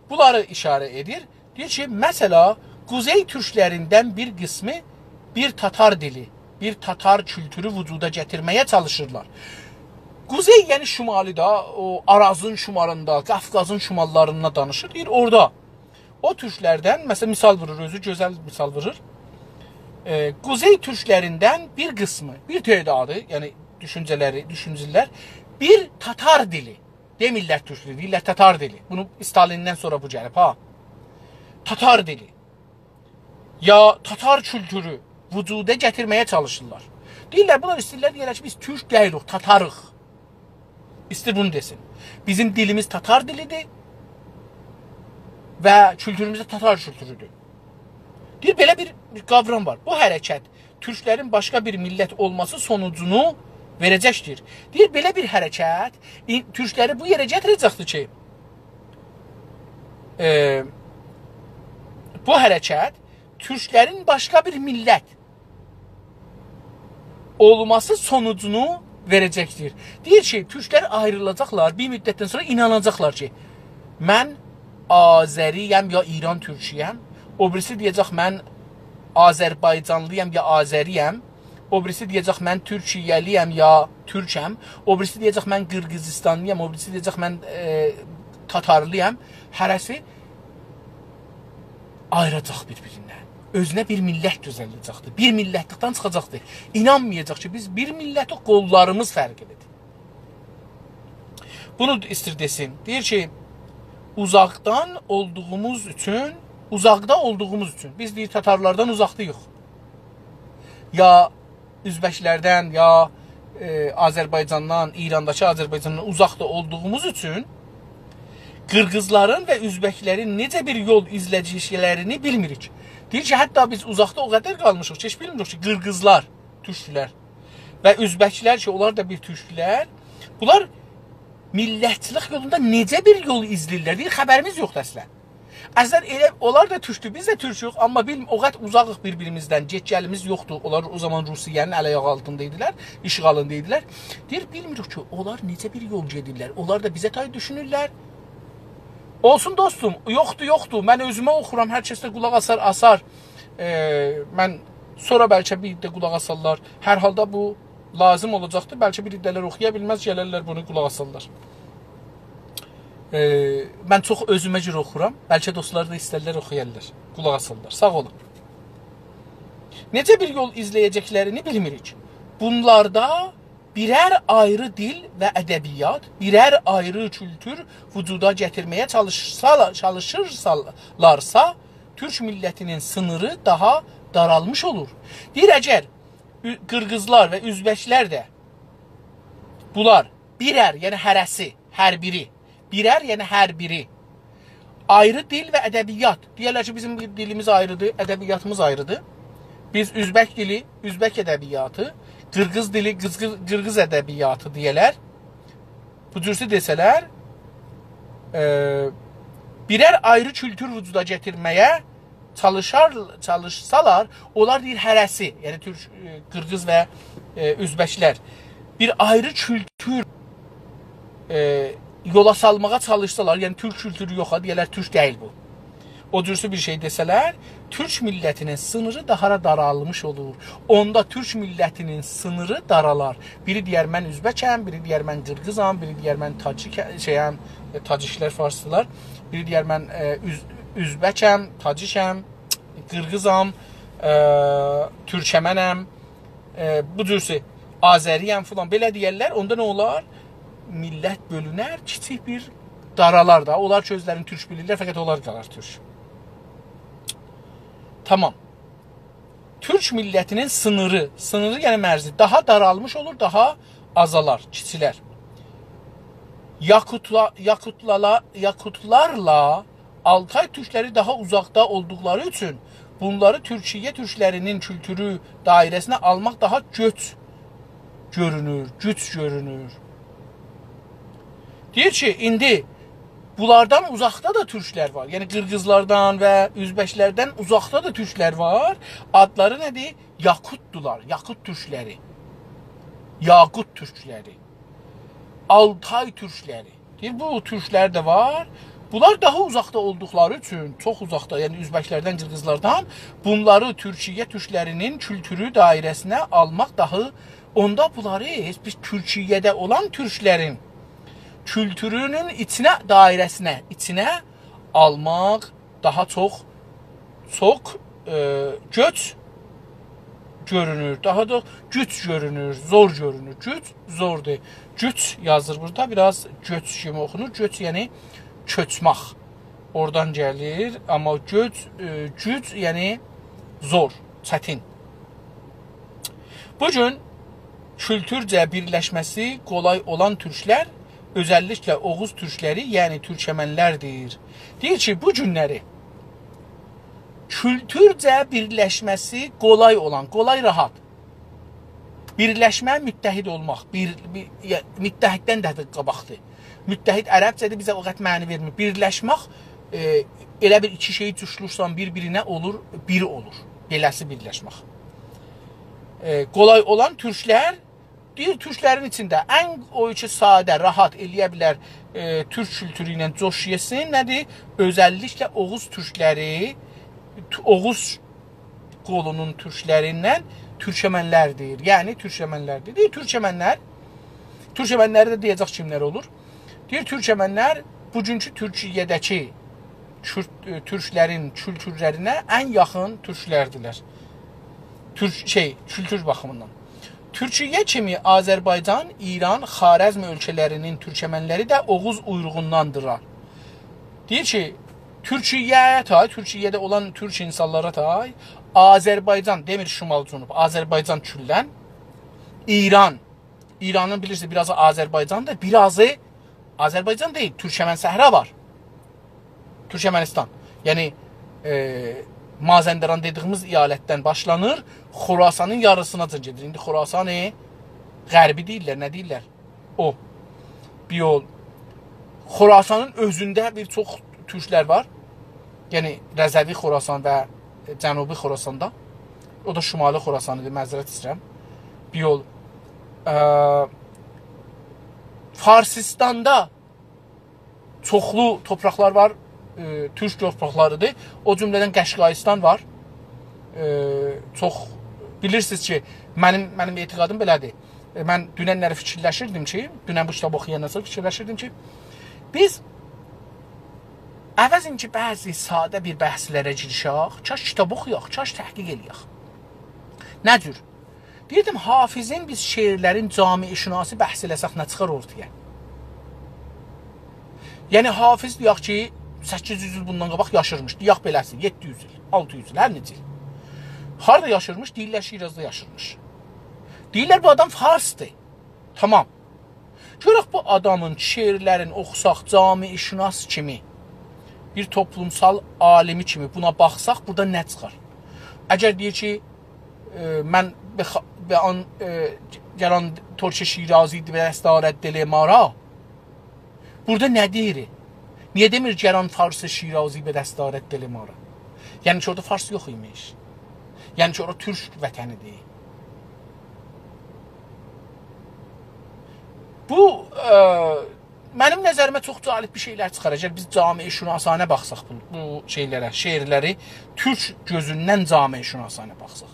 بونلاری ایشاره ائدیر. دئییر کی، مثلا، قوزئی تورکلریندن بیر قیسمی بیر تاتار دیلی، بیر تاتار کولتورو وجودا گتیرمه‌یه چالیشیرلار. قوزئی، یعنی شمالی دا، او آرازین شمالیندا، قافقازین شماللاریندا دانیشیر. دئییر، اورادا او تورکلردن، مثلا، مثال وورور، اؤزو گؤزل مثال وورور. ائ، قوزئی تورکلریندن بیر قیسمی، بیر تعدادی، یعنی دوشونجه‌لری، دوشونجه‌لر، بیر تاتار دیلی، دئمیرلر تورک دیلی، دئییرلر تاتار دیلی. بونو استالیندن سونرا بو گلیب، ها. تاتار دیلی. یا تاتار کولتورو وجودا گتیرمه‌یه چالیشیرلار. دئییرلر، بونلار ایسته‌ییرلر دئیه‌لر کی، بیز تورک دئییلیک، تاتاریق. ایسته‌ییر بونو دئسین. بیزیم دیلیمیز تاتار دیلی‌دیر و کولتوروموز ده تاتار کولتورودور. دئییر، بئله بیر قاورام وار. بو حرکت تورکلرین باشقا بیر میللت اولماسی سونوجونو وئره‌جکدیر. دئییر، بئله بیر حرکت، ای-، تورکلری بو یئره گتیره‌جکدیر کی، ائ، بو حرکت تورکلرین باشقا بیر میللت اولماسی سونوجونو وئره‌جکدیر. دئییر کی، تورکلر آیریلاجاقلار، بیر مدتدن سونرا ایناناجاقلار کی، من آذری‌یم یا ایران تورکویم. او بیریسی دئیه‌جک، من آذربایجانلی‌یام یا آذری‌یم. او بیریسی دئیه‌جک، من تورکیه‌لی‌یم یا تورکم. او بیریسی دئیه‌جک، من قیرغیزیستانلی‌یام. او بیریسی دئیه‌جک، من، ائ، تاتارلی‌یام. هره‌سی آییراجاق بیر-بیریندن. اؤزونه بیر میللت دوزلده‌جکدیر. بیر میللتلیکدن چیخاجاقدیر. اینانمایاجاق کی، بیز بیر میللتیک، قوللاریمیز فرقلی‌دیر. بونو ایستیر دئسین. دئییر کی، اوزاقدان اولدوغوموز اوچون، اوزاقدا اولدوغوموز اوچون. بیز، دئییر، تاتارلاردان اوزاقداییق. یا ازبکلردن، یا، ائ، آذربایجاندان، ایرانداکی آذربایجاندان اوزاقدا اولدوغوموز اوچون قیرغیزلارین و ازبکلرین نئجه بیر یول ایزله‌یه‌جکلرینی بیلمیریک. دئییر کی، حتی بیز اوزاقدا او قدر قالمیشیق کی، هئچ بیلمیریک کی، قیرغیزلار تورکلر و ازبکلر کی، اونلار دا بیر تورکلر، بونلار میللتچیلیک یولوندا نئجه بیر یول ایزله‌ییرلر؟ دئییر، خبریمیز یوخدور اصلاً. اصلاً ائله اونلار دا تورکدور، بیز ده تورکویوک، آمما بیل-، او قدر اوزاغیق بیر-بیریمیزدن، گئت-گلیمیز یوخدور. اونلار او زامان روسیه‌نین ال-آیاغی آلتیندا ایدیلر، اشغالیندا ایدیلر. دئییر، بیلمیریک کی، اونلار نئجه بیر یول گئدیرلر. اونلار دا بیزه تای دوشونورلر. اولسون دوستوم، یوخدور، یوخدور. من اؤزومه اوخورام، هر کس ده قولاق آسار، آسار. ائ، من سونرا بلکه بیر ده قولاق آسارلار. هر حالدا بو لازیم اولاجاقدیر. بلکه بیر عده‌لر اوخویا بیلمز، گلرلر بونو قولاق آسارلار. ائ، من چوخ اؤزومه گؤره اوخورام. بلکه دوستلار دا ایسترلر اوخویارلار. قولاق آسارلار. ساغ اولون. نئجه بیر یول ایزله‌یه‌جکلرینی بیلمیریک. بونلاردا بیرر آیری دیل و ادبیات، بیرر آیری کولتور وجودا گتیرمه‌یه چالیشسالا-، چالیشیرسالارسا، تورک میللتینین سینیری داها دارالمیش اولور. دئییر، اگر اؤ-، قیرغیزلار و اؤزبکلر ده بونلار بیرر، یعنی هره‌سی، هر بیری، بیرر، یعنی هر بیری، آیری دیل و ادبیات. دئیرلر کی، بیزیم دیلیمیز آیریدیر، ادبیاتیمیز آیریدیر. بیز اؤزبک دیلی، اؤزبک ادبیاتی، قیرغیز دیلی، قیرغیز، قیرغیز ادبیاتی دئیه‌لر. بو جورسه دئسه‌لر، ائ، بیرر آیری کولتور وجودا گتیرمه‌یه چالیشار، چالیشسالار، اونلار دئییر هره‌سی، یعنی تورک، ائ، قیرغیز و، ائ، اؤزبکلر بیر آیری کولتور، ائ، یولا سالماغا چالیشسالار، یعنی تورک کولتورو یوخا، دئیه‌لر تورک دئییل بو. او جورسه بیر شئی دئسه‌لر، تورک میللتینین سینیری داها دا دارالمیش اولور. اوندا تورک میللتینین سینیری دارالار. بیری دئیر، «من اؤزبکم»، بیری دئیر، «من قیرغیزام»، بیری دئیر، «من تاجیک-، شئیم، ائ، تاجیکلر فارسدیلار». بیری دئیر، «من، ائ، اؤز-، اؤزبکم، تاجیکم، قیرغیزام، ائ، تورکمنم»، ائ، بو جورسه «آذری‌یم» فلان، بئله دئیرلر. اوندا نه اولار؟ میللت بؤلونر، کیچیک بیر دارالار دا. اونلار کی اؤزلرینی تورک بیلیرلر، فقط اونلار قالار تورک. تامام. تورک میللتینین سینیری، سینیری یعنی مرزی، داها دارالمیش اولور، داها آزالار، کیچیلر. یاکوتلا-، یاکوتلالا-، یاکوتلارلا آلتای تورکلری داها اوزاقدا اولدوقلاری اوچون بونلاری تورکیه تورکلرینین کولتورو دایره‌سینه آلماق داها گؤچ گؤرونور، گوج گؤرونور. دئییر کی، ایندی بونلاردان اوزاقدا دا تورکلر وار. یعنی قیرغیزلاردان و اؤزبکلردن اوزاقدا دا تورکلر وار. آدلاری نه‌دیر؟ یاکوتدولار، یاکوت تورکلری. یاقوت تورکلری. آلتای تورکلری. دئییر، بو تورکلر ده وار. بونلار داها اوزاقدا اولدوقلاری اوچون، چوخ اوزاقدا، یعنی اؤزبکلردن، قیرغیزلاردان، بونلاری تورکیه تورکلرینین کولتورو دایره‌سینه آلماق داها، اوندا بونلاری هئچ بیر تورکیه‌ده اولان تورکلرین کولتورونون ایچینه، دایره‌سینه، ایچینه آلماق داها چوخ، چوخ، ائ، گوج گؤرونور، داها دا گوج گؤرونور، زور گؤرونور. گوج زوردور. گوج یازیر بورادا، بیر آز گؤچ کیمی اوخونور. گوج، یعنی کؤچمک. اورادان گلیر، آمما گوج، ائ، گوج، یعنی زور، چتین. بو گون کولتورجه بیرلشمه‌سی قولای اولان تورکلر، اؤزللیکله اوغوز تورکلری، یعنی تورکمنلردیر. دئییر کی، بو گونلری کولتورجه بیرلشمه‌سی قولای اولان، قولای، راحت، بیرلشمه، متحد اولماق، بیر، بیر، یا، متحددن ده قاباقدیر. متحد عربجه‌دیر، بیزه او قدر معنی وئرمیر. بیرلشمک، ائ، ائله بیر ایکی شئی جوشلورسان بیر-بیرینه، اولور، بیر اولور. بئله‌سی بیرلشمک. ائ، قولای اولان تورکلر، دئییر، تورکلرین ایچینده ان او کی ساده، راحت ائلیه بیلر، ائ، تورک کولتورو ایله جوش یئسین، نه‌دیر؟ اؤزللیکله اوغوز تورکلری، تو-، اوغوز قولونون تورکلریندن تورکمنلر دئییر. یعنی تورکمنلر دئییر. دئییر، تورکمنلر، تورکمنلری ده دئیه‌جک کیملر اولور. دئییر، تورکمنلر بوگونکو تورکیه‌ده‌کی کورد، ائ، تورکلرین کولتورلرینه ان یاخین تورکلردیلر. تورک، شئی، کولتور باخیمیندان. تورکیه کیمی آذربایجان، ایران، خوارزم اؤلکه‌لرینین تورکمنلری ده اوغوز اویروغونداندیرلار. دئییر کی، تورکیه تای، تورکیه‌ده اولان تورک اینسانلارا تای، آذربایجان، دئمیر شمال جنوب، آذربایجان کلاً، ایران، ایرانین بیلیرسینیز، بیر آزی آذربایجاندیر، بیر آزی آذربایجان دئییل، تورکمن صحرا وار. تورکمنیستان. یعنی، ائ، مازندران دئدیگیمیز ایالتدن باشلانیر، خراسانین یاریسیناجان گئدیر. ایندی خراسان غربی دئییرلر، نه دئییرلر؟ او. بیر یول. خراسانین اؤزونده بیر چوخ تورکلر وار. یعنی رضوی خراسان و جنوبی خراساندا. او دا شمالی خراسان ایدی، معذرت ایسته‌ییرم. بیر یول. ا، فارسیستاندا چوخلو تورپاقلار وار، ائ، تورک تورپاقلاریدیر. او جمله‌دن قشقاییستان وار. ائ، چوخ بیلیرسینیز کی، منیم، منیم اعتقادیم بئله‌دیر. ائ، من دوننلری فیکیرلشیردیم کی، دونن بو کیتابی اوخویاندان سونرا فیکیرلشیردیم کی، بیز عوضین کی، بعضی ساده بیر بحثلره گیریشک، کاش کیتاب اوخویاق، کاش تحقیق ائله‌یک. نه جور؟ دئییردیم، حافظین بیز شعرلرین جامعه‌شناسی بحث ائله‌سک نه چیخار اورتایا؟ یعنی حافظ دئیک کی، سککیز یوز ایل بوندان قاباق یاشیرمیش. دئیک بئله‌سی، یئددی یوز ایل، آلتی یوز ایل، هر نئچه ایل. هاردا یاشیرمیش؟ دئییرلر شیرازدا یاشیرمیش. دئییرلر بو آدام فارسدیر. تامام. گؤرک بو آدامین شعرلرینی اوخوساق، جامعه‌شناس کیمی، بیر توپلومسال عالیمی کیمی بونا باخساق، بورادا نه چیخار؟ اگر دئییر کی، ائ، من به خ-، به آن، ائ، گر آن ترک شیرازی به دست آرد دل ما را. بورادا نه دئییر؟ نییه دئمیر گر آن فارس شیرازی به دست آرد دل ما را؟ یعنی کی، اورادا فارس یوخ ایمیش. یعنی کی، اورا تورک وطنی‌دیر. بو، ائ، منیم نظریمه چوخ جالب بیر شئیلر چیخار. اگر بیز جامعه‌شناسانه باخساق بو، بو شئیلره، شعرلری تورک گؤزوندن جامعه‌شناسانه باخساق.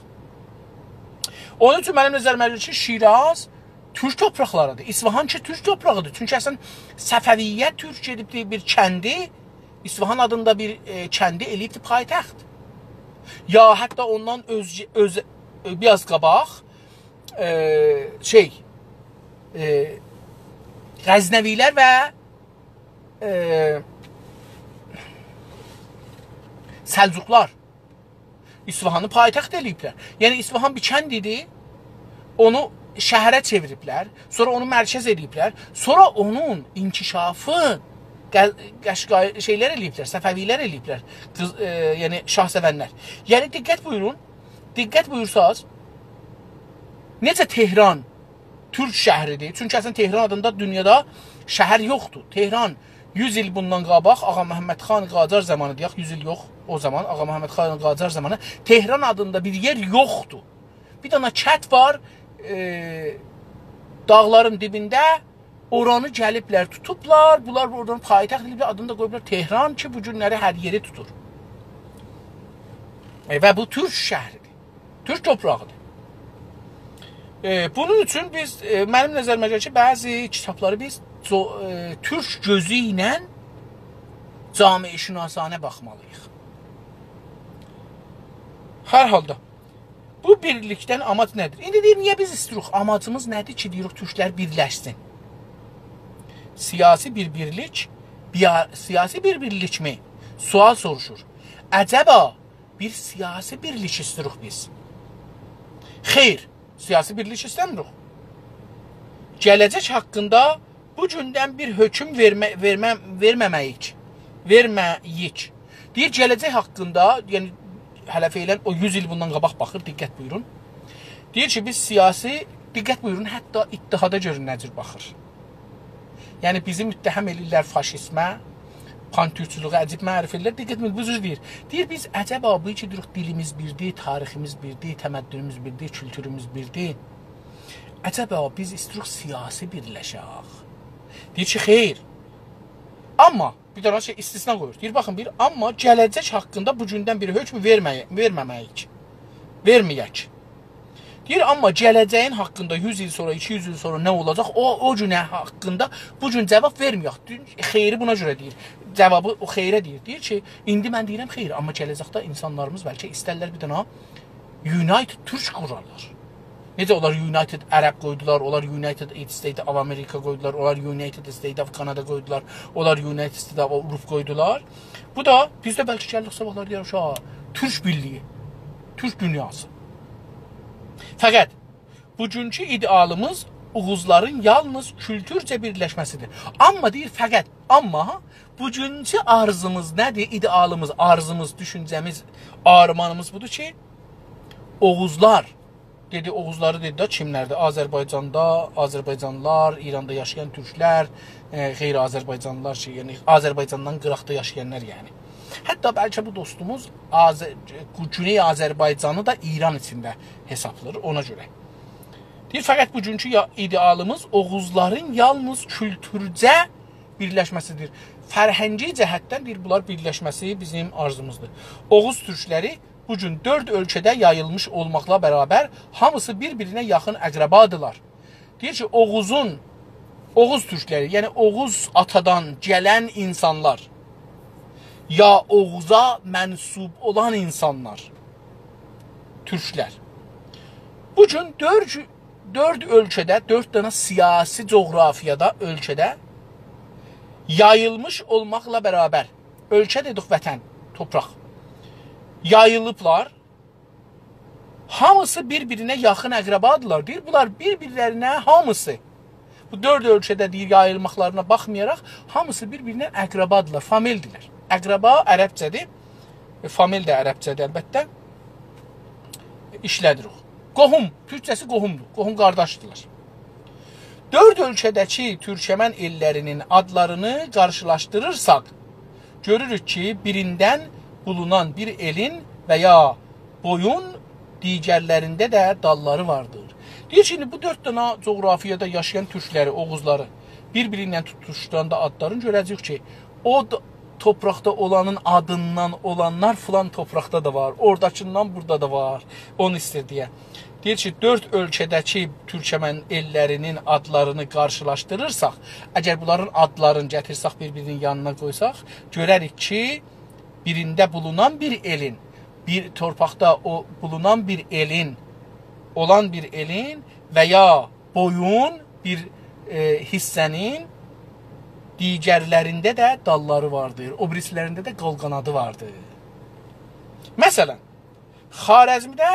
اونون اوچون منیم نظریمه گلیر کی، شیراز تورک تورپاقلاری‌دیر. اصفهان کی، تورک تورپاغی‌دیر. چونکی اصلاً صفویه تورک گئدیبدی بیر کندی، اصفهان آدیندا بیر، ائ، کندی ائله‌ییبدی پایتخت. یا حتی اوندان اؤز، اؤز، بیر آز قاباق، ائ، شئی، ائ، غزنوی‌لر و، ائ، سلجوقلار اصفهانی پایتخت ائله‌ییبلر. یعنی اصفهان بیر کند ایدی، اونو شهره چئویریبلر، سونرا اونو مرکز ائله‌ییبلر، سونرا اونون انکشافی ق-، قشقای-، شئیلر ائله‌ییبلر، صفوی‌لر ائله‌ییبلر، قیز-، ائ، یعنی شاهسئونلر. یعنی دقت بویورون، دقت بویورساز، نئجه تهران تورک شهری‌دیر. چونکی اصلاً تهران آدیندا دونیادا شهر یوخدور. تهران یوز ایل بوندان قاباق آغا محمد خان قاجار زامانی، دئیک، یوز ایل یوخ، او زامان آغا محمد خان قاجار زامانی تهران آدیندا بیر یئر یوخدور. بیر دنه کند وار، ائ، داغلارین دیبینده، اورانی گلیبلر، توتوبلار. بونلار اورادان پایتخت ائله‌ییبلر، آدینی دا قویوبلار تهران کی، بو گونلری هر یئری توتور. ائ، و بو تورک شهری‌دیر. تورک تورپاغی‌دیر. ائ، بونون اوچون بیز، ائ، منیم نظریمه گلیر کی، بعضی کیتابلاری بیز جو-، ائ، تورک گؤزو ایله جامعه‌شناسانه باخمالی‌ییق. هر حالدا، بو بیرلیکدن آماج نه‌دیر؟ ایندی دئییر، نییه بیز ایستیروخ؟ آماجیمیز نه‌دیر کی، دئییروخ، تورکلر بیرلشسین؟ سیاسی بیر بیرلیک، بیا-، سیاسی بیر بیرلیک‌می؟ سؤال سوروشور. عجبا بیر سیاسی بیرلیک ایستیروخ بیز؟ خیر، سیاسی بیرلیک ایسته‌میروخ. گله‌جک حاقیندا بو گوندن بیر حکم وئرمه-، وئرمه-، وئرمه‌مه‌ییک. وئرمه‌ییک. دئییر، گله‌جک حاقیندا، یعنی هله فعلاً او یوز ایل بوندان قاباق باخیر، دقت بویورون. دئییر کی، بیز سیاسی، دقت بویورون، حتی اتحادا گؤرون نه جور باخیر. یعنی بیزی متهم ائله‌ییرلر فاشیزمه، پان‌تورکچولویه عجیب معرفی ائله‌ییرلر. دقت ائدین، بو جور دئییر. دئییر، بیز عجبا بو کی، دئییریک، دیلیمیز بیردیر، تاریخیمیز بیردیر، تمدنوموز بیردیر، کولتوروموز بیردیر. عجبا بیز ایستیروخ سیاسی بیرلشک؟ دئییر کی، خیر. آمما بیر دنه شئی، استثنا قویور. دئییر، باخین، بیر، آمما گله‌جک حاقیندا بو گوندن بیر حکم وئرمه‌ی-، وئرمه‌مه‌ییک. وئرمه‌یک. دئییر، آمما گله‌جه‌یین حاقیندا یوز ایل سونرا، ایکی یوز ایل سونرا نه اولاجاق، او، او گونه حاقیندا بو گون جاواب وئرمه‌یک. دون-، خیری بونا گؤره دئییر. جاوابی او خیره دئییر. دئییر کی، ایندی من دئییرم خیر، آمما گله‌جکده اینسانلاریمیز بلکه ایسترلر بیر دنه United Turk قورارلار. نئجه اونلار United Arab قویدولار، اونلار United States of America قویدولار، اونلار United States of Canada قویدولار، اونلار United States of Europe قویدولار. بو دا بیز ده بلکه گلیریک صاباحلار دئیه‌ریک، «آ، تورک بیرلیگی، تورک دونیاسی.» فقط بوگونکو ایده‌آلیمیز اوغوزلارین یالنیز کولتورجه بیرلشمه‌سیدیر. آمما دئییر، فقط، آمما بوگونکو آرزوموز نه‌دیر؟ ایده‌آلیمیز، آرزوموز، دوشونجه‌میز، آرمانیمیز بودور کی، اوغوزلار، دئدی، اوغوزلاری دئدی ده، کیملردیر؟ آذربایجاندا، آذربایجانلیلار، ایراندا یاشایان تورکلر، ائ، غیر آذربایجانلیلار کی، یعنی آذربایجاندان قیراقدا یاشایانلار، یعنی. حتی بلکه بو دوستوموز آذ-، گونئی آذربایجانی دا ایران ایچینده حسابلیر، اونا گؤره. دئییر، فقط بوگونکو یا-، ایده‌آلیمیز اوغوزلارین یالنیز کولتورجه بیرلشمه‌سیدیر. فرهنگی جهتدن، دئییر، بونلار بیرلشمه‌سی بیزیم آرزوموزدور. اوغوز تورکلری بو گون دؤرد اؤلکه‌ده یاییلمیش اولماقلا برابر هامیسی بیر-بیرینه یاخین اقربادیرلار. دئییر کی، اوغوزون، اوغوز تورکلری، یعنی اوغوز آتادان گلن اینسانلار، یا اوغوزا منسوب اولان اینسانلار، تورکلر، بو گون دؤرد، دؤرد اؤلکه‌ده، دؤرد دنه سیاسی جغرافیادا، اؤلکه‌ده یاییلمیش اولماقلا برابر، اؤلکه دئدیک وطن، توپراق، یاییلیبلار. هامیسی بیر-بیرینه یاخین اقربادیرلار. دئییر، بونلار بیر-بیرلرینه هامیسی، بو دؤرد اؤلکه‌ده، دئییر، یاییلماقلارینا باخمایاراق، هامیسی بیر-بیرینه اقربادیرلار، فامیلدیرلر. اقربا عربجه‌دیر، ائ، فامیل ده عربجه‌دیر البته. ایشله‌دیریک. قوهوم، تورکجه‌سی قوهومدور. قوهوم قارداشدیرلار. دؤرد اؤلکه‌ده‌کی تورکمن ائللری‌نین آدلارینی قارشیلاشدیریرساق، گؤروروک کی، بیریندن بولونان بیر ائلین و یا بویون دیگرلرینده ده داللاری واردیر. دئییر کی، ایندی بو دؤرد دنه جغرافیادا یاشایان تورکلری، اوغوزلاری بیر-بیری ایله توتوشدوراندا آدلارین گؤره‌جه‌ییک کی، او د-، توپراقدا اولانین آدیندان اولانلار فلان توپراقدا دا وار، اوراداکیندان بورادا دا وار. اونو ایسته‌ییر دئیه. دئییر کی، دؤرد اؤلکه‌ده‌کی تورکمن ائللری‌نین آدلارینی قارشیلاشدیریرساق، اگر بونلارین آدلارینی گتیرسک، بیر-بیری‌نین یانینا قویساق، گؤرریک کی، بیرینده بولونان بیر ائلین، بیر تورپاقدا او بولونان بیر ائلین، اولان بیر ائلین و یا بویون بیر، ائ، حیصه‌نین دیگرلرینده ده داللاری واردیر، او بیریسی‌لرینده ده قول قانادی واردیر. مثلا، خوارزمده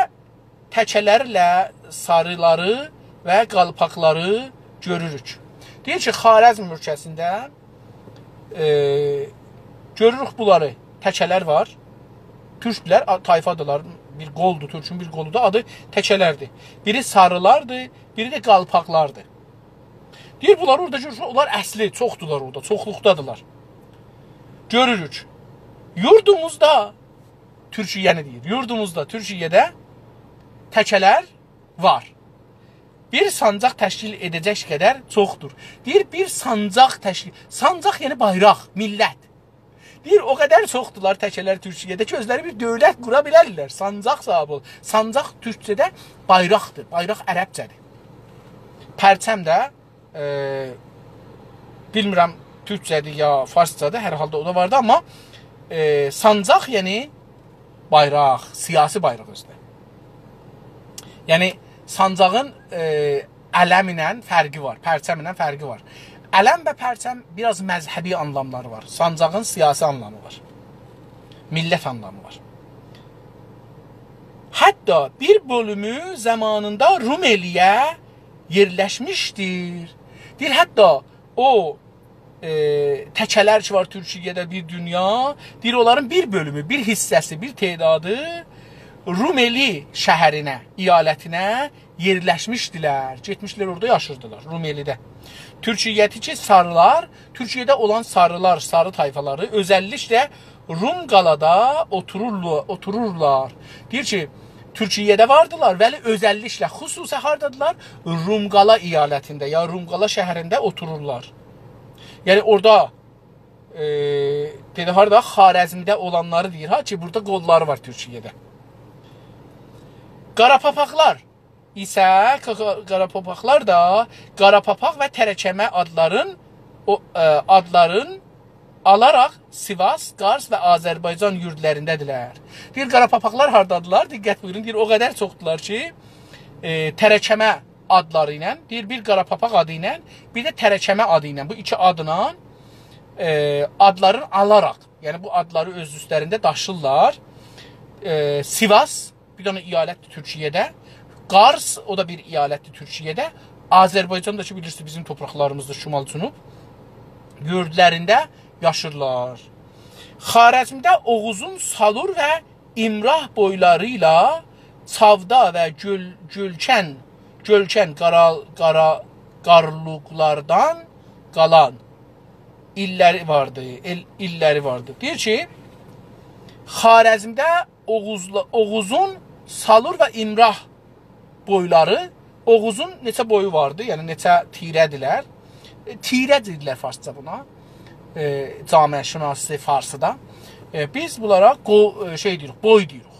تکه‌لرله ساریلاری و قالپاقلاری گؤروروک. دئییر کی، خوارزم اؤلکه‌سینده، ائ، گؤروروک بونلاری، تکه‌لر وار. تورکلر، آ، طایفادیرلار، بیر قولدور، تورکون بیر قولودور، آدی تکه‌لردیر. بیری ساریلاردیر، بیری ده قالپاقلاردیر. دئییر، بونلاری اورادا گؤروروک، اونلار اصلی، چوخدولار اورادا، چوخلوقدادیرلار. گؤروروک. یوردوموزدا، تورکیه‌نی دئییر، یوردوموزدا، تورکیه‌ده تکه‌لر وار. بیر سانجاق تشکیل ائده‌جک قدر چوخدور. دئییر، بیر سانجاق تشکیل، سانجاق یعنی بایراق، میللت. دئییر، او قدر چوخدولار تکه‌لر تورکیه‌ده کی، اؤزلری بیر دؤولت قورا بیلرلر. سانجاق صاحیبی اول. سانجاق تورکجه‌ده بایراقدیر. بایراق عربجه‌دیر. پرچم ده، ائ، بیلمیرم، تورکجه‌دیر یا فارسجادیر، هر حالدا او دا واردی، آمما، ائ، سانجاق، یعنی بایراق، سیاسی بایراق اؤزو ده. یعنی سانجاغین، ائ، علم ایله فرقی وار، پرچم ایله فرقی وار. علم و پرچم بیر آز مذهبی آنلاملاری وار. سانجاغین سیاسی آنلامی وار. میللت آنلامی وار. حتی بیر بؤلومو زامانیندا رومئلی‌یه یئرلشمیشدیر. دئییر، حتی او، ائ، تکه‌لر کی وار تورکیه‌ده بیر دونیا، دئییر، اونلارین بیر بؤلومو، بیر حیصه‌سی، بیر تعدادی رومئلی شهرینه، ایالتینه یئرلشمیشدیلر. گئتمیشدیلر، اورادا یاشیردیلار، رومئلی‌ده. تورکیه‌ده‌کی ساریلار، تورکیه‌ده اولان ساریلار، ساری طایفالاری، اؤزللیکله روم قالادا اوتورورلو-، اوتورورلار. دئییر کی، تورکیه‌ده واردیلار، ولی اؤزللیکله، خصوصا هاردادیلار؟ روم قالا ایالتینده، یا روم قالا شهرینده اوتورورلار. یعنی اورادا، ائ، دئدی، هاردا؟ خوارزمده اولانلاری دئییر ها کی، بورادا قوللاری وار تورکیه‌ده. قاراپاپاقلار ایسه، قا-، قا-، قاراپاپاقلار دا قاراپاپاق و ترکمه آدلارین، او، ائ، آدلارین آلاراق سیواس، قارس و آذربایجان یوردلرینده‌دیرلر. دئییر، قاراپاپاقلار هاردادیلار؟ دقت بویورون، دئییر، او قدر چوخدولار کی، ائ، ترکمه آدلاری ایله، دئییر، بیر قاراپاپاق آدی ایله، بیر ده ترکمه آدی ایله، بو ایکی آدلا، ائ، آدلارین آلاراق، یعنی بو آدلاری اؤز اوستلرینده داشیرلار. ائ، سیواس، بیر دنه ایالتدیر تورکیه‌ده. قارس، او دا بیر ایالتدیر تورکیه‌ده. آذربایجان دا کی، بیلیرسینیز، بیزیم توپراقلاریمیزدیر، شمال، جنوب. یوردلرینده یاشیرلار. خوارزمده اوغوزون سالور و امراه بویلاری ایله چاودا و گؤل-، گؤلکن، گؤلکن قارا-، قارا-، قارلوقلاردان قالان ایللری واردی، ائل-، ایللری واردی. دئییر کی، خوارزمده اوغوزلا-، اوغوزون سالور و امراه بویلاری، اوغوزون نئچه بویو واردی، یعنی نئچه تیره‌دیلر. ائ، تیره دئییرلر فارسجا بونا. ائ، جامعه‌شناسی فارسیدا. ائ، بیز بونلارا قو-، ائ، شئی دئییریک، بوی دئییریک.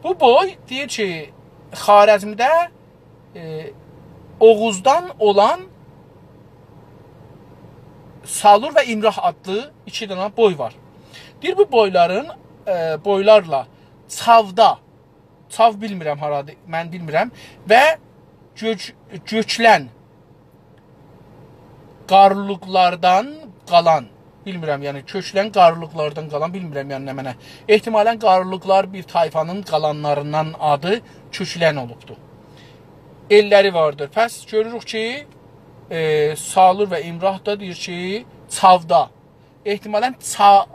بو بوی دئییر کی، خوارزمده، ائ، اوغوزدان اولان سالور و امراه آدلی ایکی دنه بوی وار. دئییر، بو بویلارین، ائ، بویلارلا چاودا چاو بیلمیرم هارادیر، من بیلمیرم. و گؤک، گؤکلن قارلیقلاردان قالان، بیلمیرم، یعنی کؤکلن قارلیقلاردان قالان، بیلمیرم، یعنی نمنه. احتمالاً قارلیقلار بیر طایفانین قالانلاریندان آدی کؤکلن اولوبدور. ائللری واردیر. پس گؤروروک کی، ائ، سالور و امراه دا دئییر کی، چاودا. احتمالاً چا-،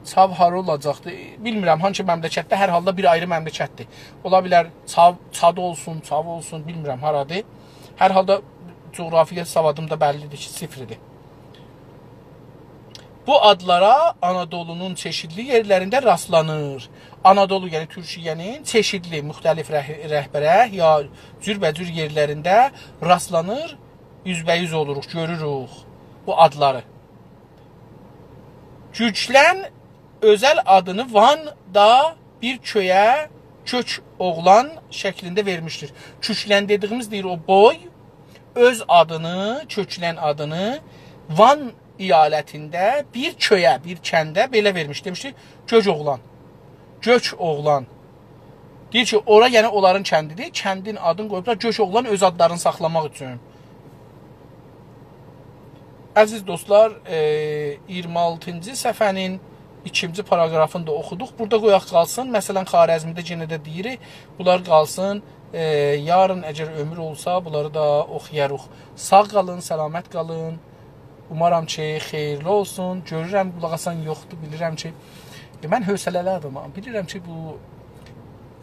چاو هارا اولاجاقدی؟ بیلمیرم، هانسی مملکتده، هر حالدا بیر آیری مملکتدیر. اولا بیلر چاو، چادا اولسون، چاو اولسون، بیلمیرم هارادیر. هر حالدا جغرافیا سوادیم دا بللیدیر کی، صفردیر. بو آدلارا آنادولونون چئشیدلی یئرلرینده راستلانیر. آنادولو، یعنی تورکیه‌نین چئشیدلی، مختلف ره-، رهبره یا جوربه‌جور یئرلرینده راستلانیر، اوزبه‌اوز اولوروق، گؤروروک بو آدلاری. گؤکلن اؤزل آدینی واندا بیر کؤیه کؤک اوغلان شکلینده وئرمیشدیر. کؤکلن دئدیییمیز دئییر او بوی، اؤز آدینی، کؤکلن آدینی وان ایالتینده بیر کؤیه، بیر کنده بئله وئرمیش. دئمیشدی، گؤک اوغلان. گؤک اوغلان. دئییر کی، اورا، یعنی اونلارین کندیدیر. کندین آدینی قویوبلار گؤک اوغلان اؤز آدلارینی ساخلاماق اوچون. عزیز دوستلار، ائ، اییرمی آلتینجی صفحه‌نین ایکینجی پاراگرافینی دا اوخودوق. بورادا قویاق قالسین. مثلاً، خوارزمیده یئنه ده دئییر، بونلار قالسین. ائ، یارین اگر عؤمور اولسا، بونلاری دا اوخویاریق. ساغ قالین، سلامت قالین. اومارام کی، خئییرلی اولسون. گؤرورم، قولاق آسان یوخدور. بیلیرم کی، ائ، من حوصله‌لی آدامام. بیلیرم کی، بو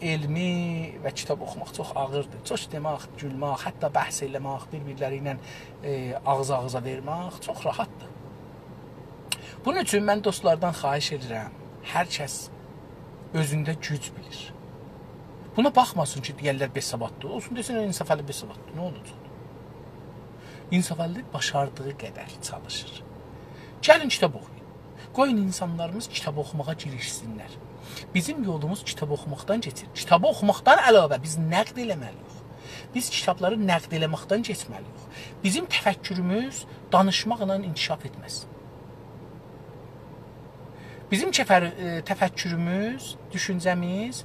علمی و کیتاب اوخوماق چوخ آغیردیر. چوخ دئمک، گولمک، حتی بحث ائله‌مک، بیر-بیرلری ایله، ائ، آغزا-آغزا وئرمک چوخ راحتدیر. بونون اوچون من دوستلاردان خواهش ائدیرم، هر کس اؤزونده گوج بیلیر. بونا باخماسین کی، دئیرلر بئش سوادلی. اولسون، دئسین، انصافعلی بئش سوادلی. نه اولاجاق؟ انصافعلی باشاردیغی قدر چالیشیر. گلین کیتاب اوخویون. قویون اینسانلاریمیز کیتاب اوخوماغا گیریشسینلر. بیزیم یولوموز کیتاب اوخوماقدان کئچیر. کیتابی اوخوماقدان علاوه بیز نقد ائله‌مه‌لی‌ییک. بیز کیتابلاری نقد ائله‌مکدن کئچمه‌لی‌ییک. بیزیم تفکروموز دانیشماقلا انکشاف ائتمز. بیزیم کفر-، ائ، تفکروموز، دوشونجه‌میز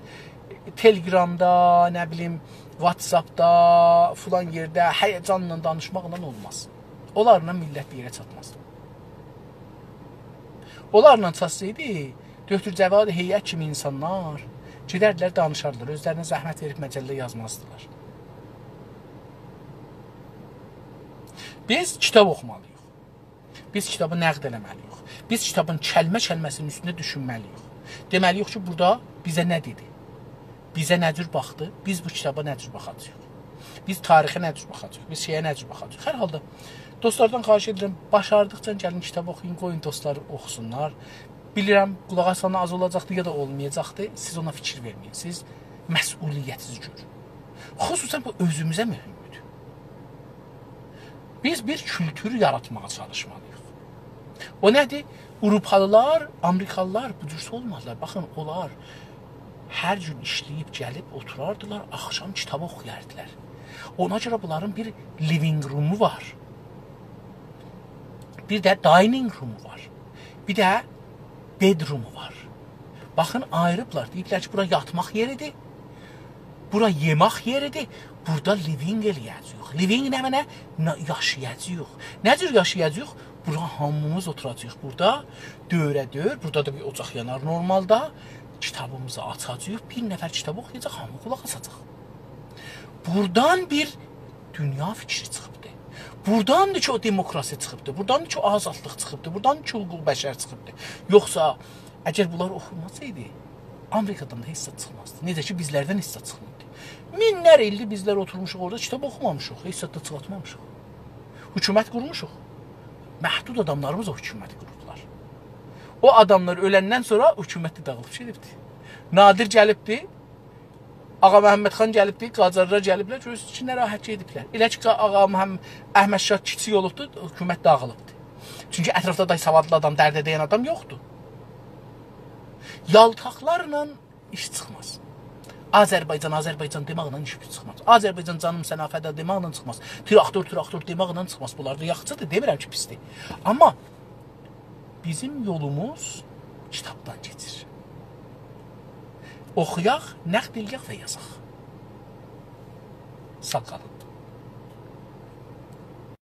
تلگرامدا، نه بیلیم، واتساپدا، فلان یئرده هیجانلا دانیشماقلا اولماز. اونلارلا میللت بیر یئره چاتماز. اونلارلا چاتسایدی، دکتر جواد هیئت کیمی اینسانلار گئدردیلر، دانیشاردیلار. اؤزلرینه زحمت وئریب مجله یازمازدیلار. بیز کیتاب اوخومالی‌ییق. بیز کیتابی نقد ائله‌مه‌لی‌ییک. بیز کیتابین کلمه-کلمه‌سینین اوستونده دوشونمه‌لی‌ییک. دئمه‌لی‌ییک کی، بورادا بیزه نه دئدی؟ بیزه نه جور باخدی؟ بیز بو کیتابا نه جور باخاجاغیق؟ بیز تاریخه نه جور باخاجاغیق؟ بیز شئیه نه جور باخاجاغیق؟ هر حالدا دوستلاردان خواهش ائدیرم، باشاردیقجا گلین کیتاب اوخویون، قویون دوستلار اوخوسونلار. بیلیرم، قولاق آسان آز اولاجاقدی یا دا اولمایاجاقدی. سیز اونا فیکیر وئرمه‌یین. سیز مسئولیتینیزی گؤرون. خصوصاً بو اؤزوموزه مهمدور. بیز بیر کولتور یاراتماغا چالیشمالی‌ییق. او نه‌دیر؟ آوروپالیلار، آمریکالیلار بو جور اولمادیلار. باخین، اونلار هر گون ایشله‌ییب گلیب اوتوراردیلار، آخشام کیتاب اوخویاردیلار. اونا گؤره بونلارین بیر living roomو وار. بیر ده dining roomو وار. بیر ده bedroomو وار. باخین، آییریبلار. دئییبلر کی، بورا یاتماق یئریدیر، بورا یئمک یئریدیر، بورادا living ائله‌یه‌جه‌ییک. Living نمنه؟ نه، یاشایاجاغیق. نه جور یاشایاجاغیق؟ بورا هامیمیز اوتوراجاغیق بورادا. دؤوره دؤور، بورادا دا بیر اوجاق یانار نورمالدا. کیتابیمیزی آچاجاغیق، بیر نفر کیتاب اوخویاجاق، هامی قولاق آساجاق. بورادان بیر دونیا فیکری چیخیبدی. بوراداندیر کی، او دموکراسی چیخیبدی. بوراداندیر کی، او آزادلیق چیخیبدی. بوراداندیر کی، حقوق بشر چیخیبدی. یوخسا، اگر بونلار اوخوماسایدی، آمریکادان دا هئچ زاد چیخمازدی. نئجه کی، بیزلردن هئچ زاد چیخمادی. مینلر ایلدیر بیزلر اوتورموشوق اورادا، کیتاب اوخومامیشیق، هئچ زاد دا چیخارتمامیشیق. حکومت قورموشوق. محدود آداملاریمیز او حکومتی قوروبلار. او آداملار اؤلندن سونرا حکومت ده داغیلیب گئدیبدی. نادر گلیبدی، آغا محمد خان گلیبدی، قاجارلار گلیبلر، گؤرورسونوز کی، نه راحت گئدیبلر. ائله کی، آغا محم-، احمد شاه کیچیک اولوبدو، حکومت داغیلیبدی. چونکی اطرافدا دا سوادلی آدام، درده دَین آدام یوخدور. یالتاقلارلا ایش چیخماز. آذربایجان، آذربایجان دئمکله ایش چیخماز. آذربایجان جانیم سنه فدا دئمکله چیخماز. تراکتور، تراکتور دئمکله چیخماز. بونلار دا یاخشیدیر، دئمیرم کی، پیسدیر. آمما بیزیم یولوموز کیتابدان کئچیر. اوخویاق، نقد ائله‌یک و یازاق. ساغ قالین.